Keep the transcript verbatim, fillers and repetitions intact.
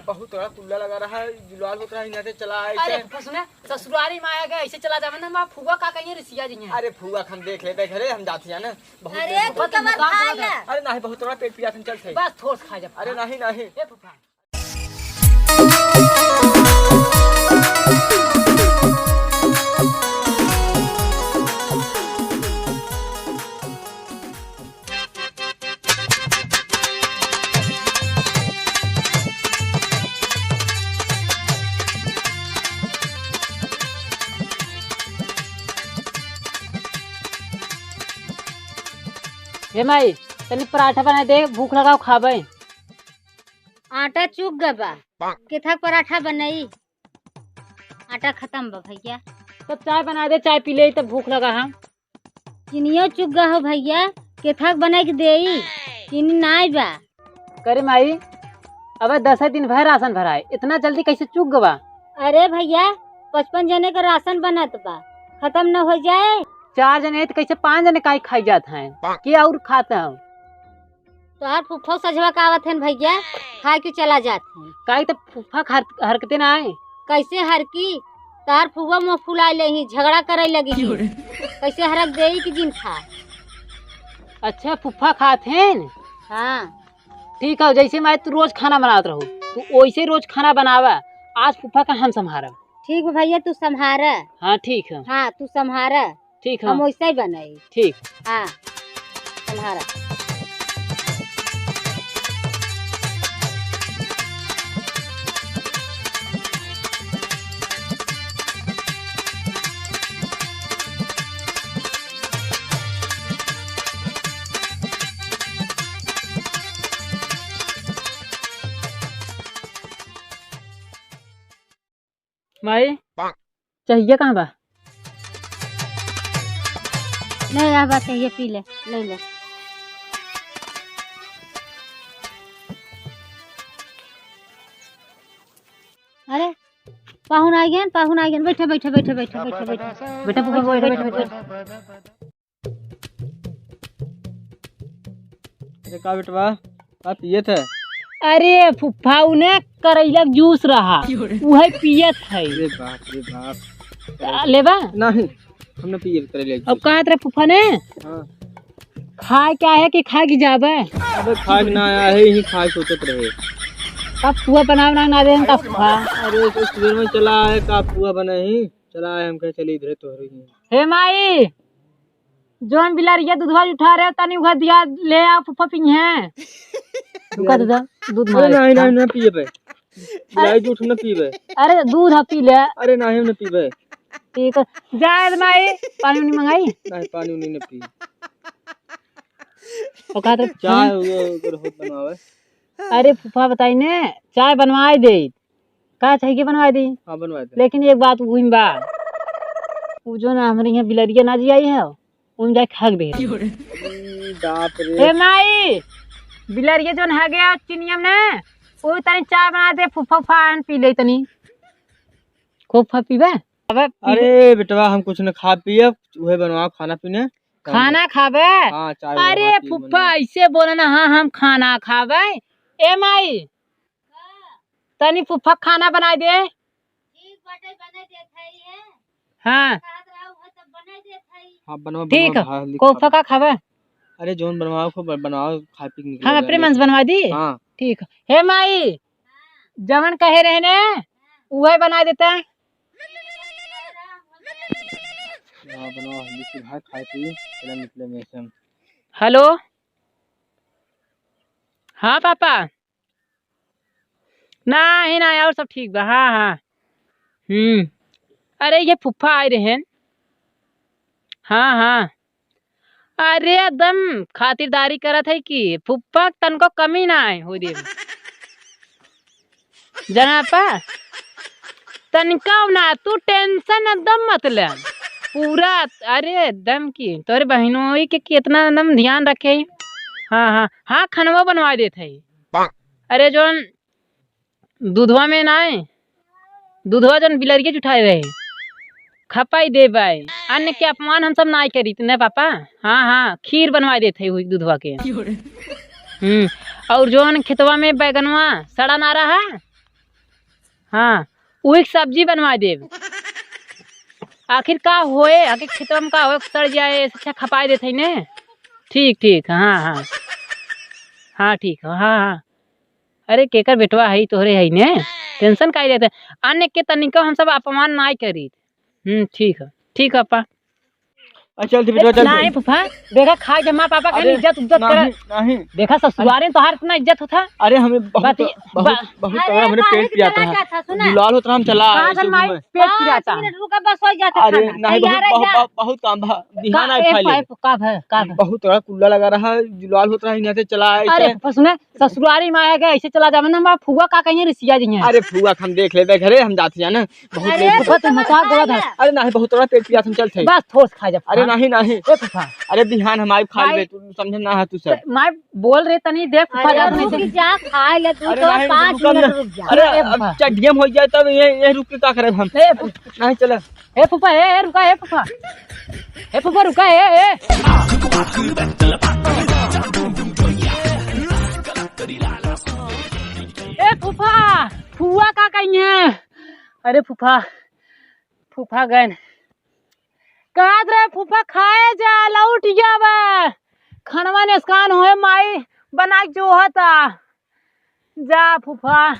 बहुत बड़ा कुल्ला लगा रहा है, जुलाल होत रहा है, यहाँ से चला आए अरे थे। फुफा सुना, ससुरारी में आया गया, ऐसे चला जावे ना, माँ फुआ का कहिए रिसिया जी हैं। अरे फुआ हम देख लेते घरे, हम जाते हैं ना। बहुत अरे देर तू फुफा, कमर तुम खा काम ले। अरे नहीं, बहुत बड़ा पेट पिया, हम चलते हैं। बस थोस खा जा। अरे नहीं, नहीं। ए फुफा। हे माई, तनी पराठा बनाइ दे, भूख लगाव, खाबे। आटा चुक गबा, केथक पराठा बनई? आटा खतम बा भइया। तब चाय बनाइ दे, चाय पी लेई, तब भूख लगा है। चिनियो चुक गा हो भइया, केथक बनाइ के देई? चिनी नाई बा। करे माई, अबे दसे दिन भर राशन भराए, इतना जल्दी कैसे चुक गवा? अरे भइया, पचपन जने का राशन बनत बा, खतम न होइ जाए? चार जने हैं तो कैसे पाँच जने काई खाई जात हैं? के और खात हैं? तोहार फुफ्फा सझवा का आवत हन भइया, खाए के चला जात हन। काई तो फुफ्फा हर-, हरकते ना आए। कैसे हरकी? तोहार फुआ मुँह फुलाए लेही, झगड़ा करे लगी। कैसे हरक देई कि जिन खा। अच्छा, फुफ्फा खात हन? हाँ। ठीक है, जैसे माई तू रोज खाना बनावत रहो, तू वैसे रोज खाना बनावा। आज फुफ्फा का हम संभारब। ठीक बा भइया, तू संभारा। हाँ, ठीक है। हाँ, तू संभारा। ठीक है। हम वैसे ही बनाई। ठीक। हाँ, संभारा। माई, चाहिए कहाँ बा? नहीं, यह बात चाहिए, पी ले, ले ले। अरे, पाहुन आ गए, पाहुन आ गए। बैठे, बैठे, बैठे, बैठे, बैठे, बैठे। बैठे, फूफा, बैठे, बैठे, बैठे। अरे का बेटवा, का पियत है? अरे फुफ्फा, उन्हें करैला के जूस रहा, उहे पियत है। अरे बाप रे बाप। आ, लेबा? नहीं, हम ना पिए करैला के अब जूस। कहा तेरे फुफ्फा ने? हाँ। खाए क्या है कि खाए कि जाबे? अबे खाए के ना आया है, यही खाए सोचत रहे। का पुआ बनावे ना, ना दे हम का फुफ्फा? अरे तो सुबह में चला आए, का पुआ बने ही? चला आए, हम कहे चली इधरे तोहरे ही। हे माई, जौन बिलरिया दूधवा उठा रहे, तनी उघा दिया, ले आ, फुफ्फा पीहे। रुका दे, दूध अरे मारे। नहीं, नहीं, नहीं पीबे। बिलाई जूठ न पीबे। अरे, दूध ह पी ले। अरे नहीं, हम न पीबे। ठीक है, जाए दे माई, पानी उनी मंगाई? नहीं, पानी उनी न पी। ओका तो चाय वो, वो बहुत बनवावे। अरे फुफा बताई ने, चाय बनवाई दे। का चाहिए बनवा दी? हाँ, बनवा दे। लेकिन एक बात उहिम बा, उ जो ना हमरे यहाँ बिलरिया ना जी आई है, उन जाए खाक दे। अरे बाप रे। ए माई, बिलरिया जो ना गया चिनियम ने, वो तनी चाय बना दे, फुफा फुफा आन पी ले तनी। खूब फा पीबे? अबे पी ले। अरे बेटवा, हम कुछ न खा पिए, उहे बनवा खाना पीने। खाना खाबे? हाँ, चाय बनवा अरे पी फुफा, मने। ऐसे बोले ना, हाँ, हम खाना खाबे। ए माई, तनी फुफ्फा खाना बनाई दे। ठीक बाटे, बनाई देत हई है। हाँ। कहत रहा है तब बनाई देत हई। हाँ, बनवा, ठीक बनवा, है। हाँ, लिख कोफा खा। का खाबे? अरे, जौन बनवाओ, खूब बनवाओ, खा पी के निकल हम जाए, अपने मन से लेकिन बनवा दी? हाँ। ठीक है। हे माई, जवन कहे रहे ने, उहे बनाई देता है। हाँ, बनवा, लिख के भाई, खाए पी, चला निकले में से हम। हेलो। हाँ पापा। नाही, नाही, और सब ठीक बा। हाँ, हाँ। हम्म। अरे, ये फुफ्फा आए रहेन। हाँ, हाँ। अरे, एकदम खातिरदारी करत है कि फुफ्फा तनको कमी ना आए हो दे। जाना पा? तनिका ना, तू tension एकदम मत ले। पूरा, अरे, एकदम की, तोरे बहिनोई के कितना एकदम ध्यान रखे। हाँ, हाँ, हाँ, खनवा बनवा देत है। अरे, जौन दूधवा में ना है, दूधवा जौन बिलरिया जुठाए रहे, खपाई देबाई। अन्न के अपमान हम सब नाई करी, ने पापा? हाँ, हाँ, खीर बनवा देत है हुई दूधवा के। हम्म, और जौन खेतवा में बैगनवा सड़ा ना रहा, हाँ, उही के सब्जी बनवाइ देब। आखिर का होए, आखिर खेतवा में का होए, सड़ जाए, ऐसे अच्छा खपाइ देत है ने। ठीक, ठीक, हाँ, हाँ। हाँ, ठीक है, हाँ, हाँ। अरे, केकर बेटवा है, तोहरे है ने, tension काहे लेत है? अन्य के तनिको हम सब अपमान नाई करीत। हम्म, ठीक है, ठीक है, पापा। अच्छा, चल, बेटवा, चल। नाहीं, फूफा, देखा, खाइ के माँ पापा के अरे, इज्जत उज्जत नाहीं, करा। नाहीं। देखा, ससुरारे में तोहार इतना इज्जत होता। अरे, हमें बहुत, बात ये, बहुत, बा- बहुत अरे, तगड़ा हमरे काहे पेट के पिरात चला रहा। जाता, सुना? जुलाल होत रहा, हम चला कहाँ ऐसे से माई घूमे। पेट पाँच पिराता? मिनट रुका, बस हो जाता अरे, खाना। नाहीं, बहुत, तैयार है बहुत, जा। बहुत काम बा। बिहान का, आइ ए, खाइ ले। पाइप, का भा, का भा? बहुत तगड़ा कुल्ला लगा रहा है, जुलाल होत रहा, यहाँ से चला, अरे, ऐसे। फूफा, सुने, ससुरारी में आए गए, ऐसे चला जावे ना, हमार फुआ का कहिए रिसिया जी हैं। अरे, फुआ के हम देख लेबे घरे, हम जात जाना। बहुत अरे, लेट हो फूफा, तुम मजाक गलत है। अरे, नाहीं, बहुत तगड़ा पेट पिरात, हम चलत है। बस, थोस खा जा, अरे, फूफा। नाहीं, नाहीं। ए, फूफा। अरे, बिहान हम आइब खाइ लेबे, भाई। तू समझे ना है, तू सब। माई बोल रहे तनी, देख, फूफा अरे, जात नहीं रुक थे। जा, खाइ ले, तू अरे, तो नाहीं, पाँच रुक मिनट ना। रुक जा। अरे, ए, अब फूफा। चड्डियम होइ जाए, तब ये, ये रुक के का करब हम? ए, फू- नाहीं, चला। ए फूफा, ए, ए, रुका, ए फूफा। ए फूफा, रुका, ए, ए। ए फूफा, फुआ का कहिए? अरे फूफा, फूफा गए। कहत रहे फूफा खाए जा, लौट जावे। खनवा नेस्कान होए, माई बनाइ के जोहता। जा फूफा।